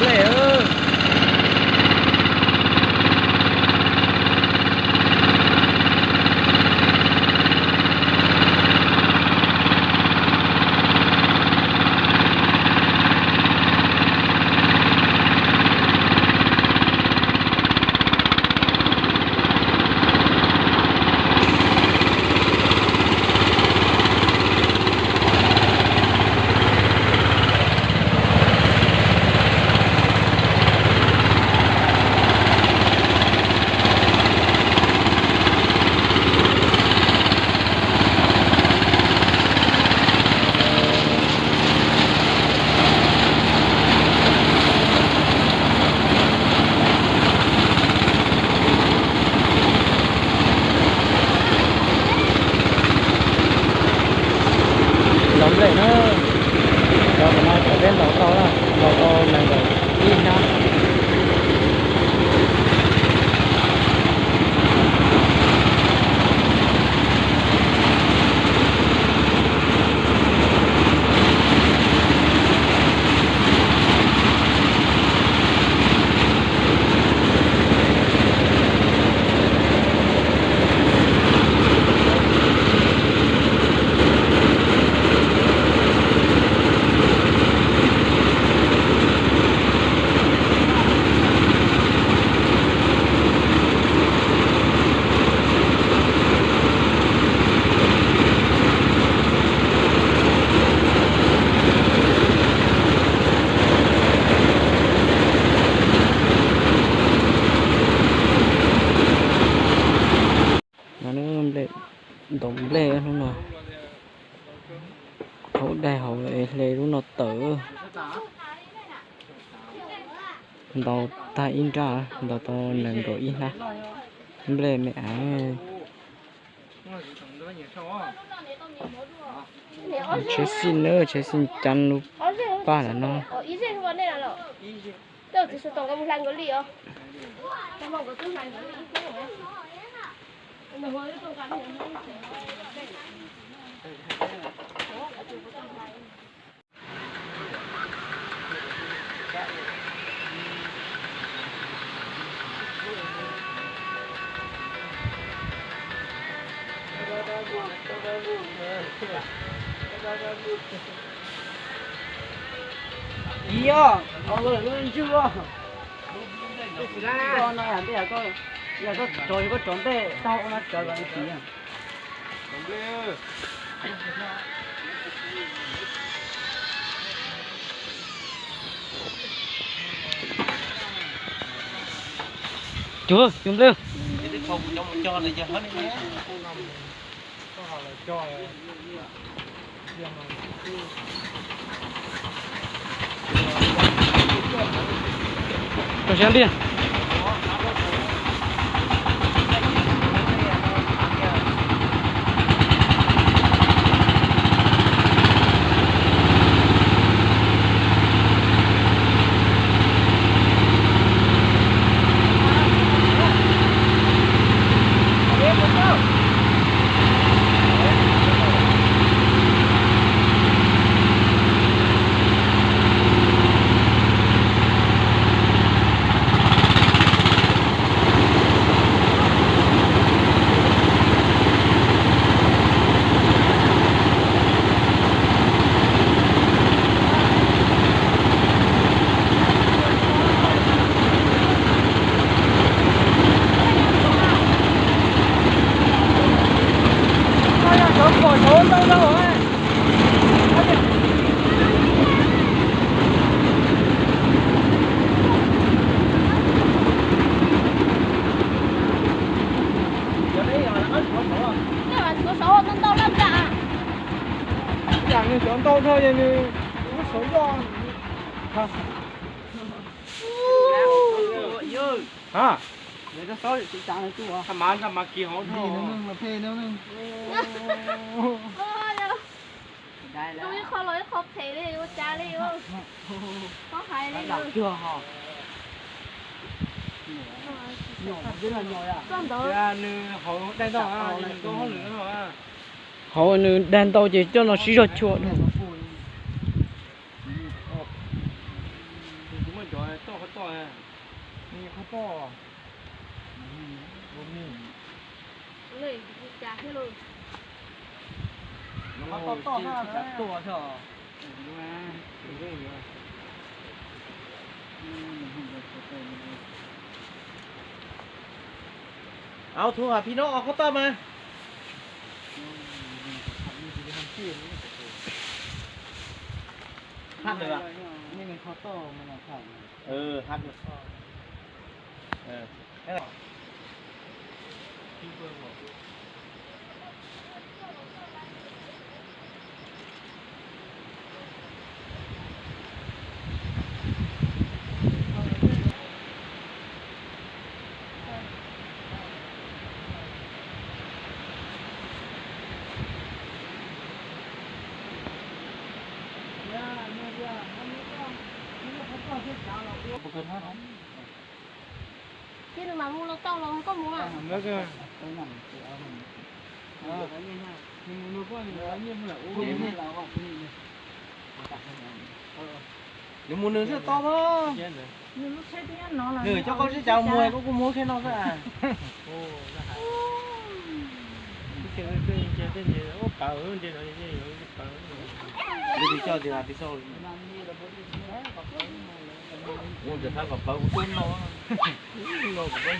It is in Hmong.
Nplej. Ntaus nplej na, cov no cov peb ntaus tau na, ntaus tau nees nkaum ib hnab. Ntaus nplej hnub no, thaum daig hauv es hle lub no tawm. Ntaus tag ib nrab, ntaus tau nees nkaum ib hnab nplej me ais. Tsheb xij na, tsheb xij cab lub paj ntawm no. Tiv os, ua lawm lub ntswg os. Koj no yog ntej, yog koj, yog koj rov, koj rov ntej tau ua no tsawv los tiv. Cuag, cuag nplej. Rau siab ntiag. Nws cov ntau dhau ces nws ua saum yoj. Ha, mas mas kis hauv no. Ib qho los ib qho phem li ua cas li. Txhob hais li. Nws hauv daig ntau, nws nkauj hauj lwm no. Hauv nws daig ntau ces coj no sib zog chua. Kuv Qhov toj. Qhov toj toj na. Au, thu hab phi no qhov toj mas. Hab được à? Ừ, hab được. Cia nws mam mus los tau los koj mus mas. Nws mus nws xwb tau mas. Nws coj koj sib cav mus koj kuj mus thiab no xwb. Nws coj tias twb sau. Ua ntawm qab kom plawv kuv tub no. No kuv peb.